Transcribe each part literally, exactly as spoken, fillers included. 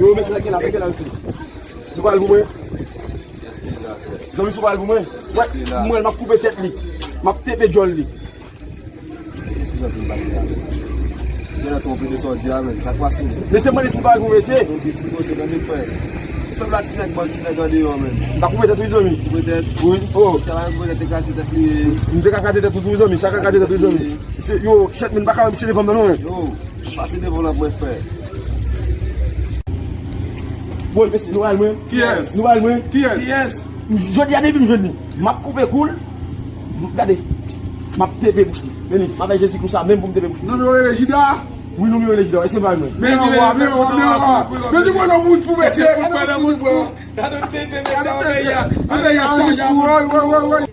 Yo, mesye, sa gen la, sa gen la, mesye. Nou pral pou mwen. Zanmi, si w pral pou mwen. Wè, mwen, m ap koupe tèt li. M ap tepe djòl li. Gen nan twonpe de sa w di a, men. Sa k pase, men? Mesye, mande si m pral pou mesye. Yon piti koze, tande, frè. Sòm la, ti nèg, bann ti nèg andeyò, men. M ta koupe tèt, wi, zanmi. Koupe tèt? Wi. Oh. Sa la, koupe tèt, te kraze tèt li. M te ka kraze tèt ou tou, zanmi. Sa ka kraze tèt ou, zanmi. Se, yo, chèt, men, m pa ka wè misye devan m nan, non, men. Yo. Pase devan l ap mwen fè. Bon, mesye, nou al mwen. Kiyès? Nou al mwen. Kiyès? Jodi a depi m jwenn li, m ap koupe kou l. M, gade, m ap tepe bouch li. Men li, m ap fè Jezi kou sa menm pou m tepe bouch li. Non, men w rele Jida? Wi, non, men w rele Jida. Èske m pa al mwen? Men anwa, men anwa, men anwa. Men di mwen nan moud pou mesye. Gade moud pou. Gade tete mesye. Gade tete. Gade tete. Woy, woy, woy, woy.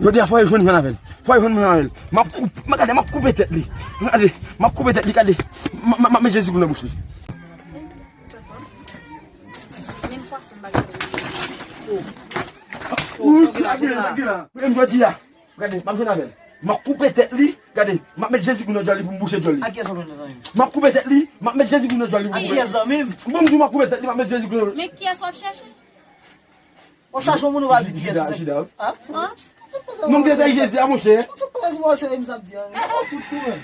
Jodi a fò yo jwenn mwen avè l. Fò yo jwenn mwen avè l. M ap koup-, m, gade, m ap koupe tèt li. Gade, m ap koupe tèt li, gade. M, m, m ap met Jezi kou nan bouch li. Menm pwason m pa gen. Ou, ou, sa ki la, sa ki la. Menm jodi a, gade, m ap jwenn avè l. M ap koupe tèt li, gade. M ap met Jezi kou nan djòl li pou m bouche djòl li. A kiyès ou jwenn zanmi m? M ap koupe tèt li, m ap met Jezi kou nan djòl li pou m bouche. A kiyès zanmi m? Bon, m di w m ap koupe tèt li, m ap met Jezi kou nan. Men kiyès w ap chache? W ap chache yon moun ou pa di kiyès ou se. Jida, Jida. Hein? Non, m te di Jezi a, monchè. Ou fout prezans ou se, m sa ap di a. Ou fout fou, men.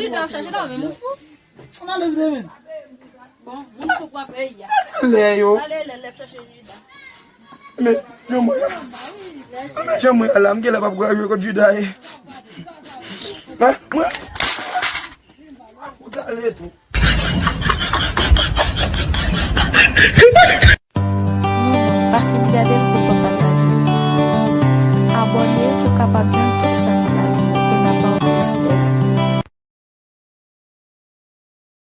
Jida, w chache la, men ou fou. Ann ale, men. Bon, moun fou pran peyi a. Lè yo. Ale, lè, lè, chache Jida. Men, jan mwen, men, jan mwen la, m genlè p ap gwa jwe kont Jida, e. Hein? Mwen. Ou t ale tou. Non, non, pa fin gade l pou w pa pataje. Abòne pou w kapab jwenn tout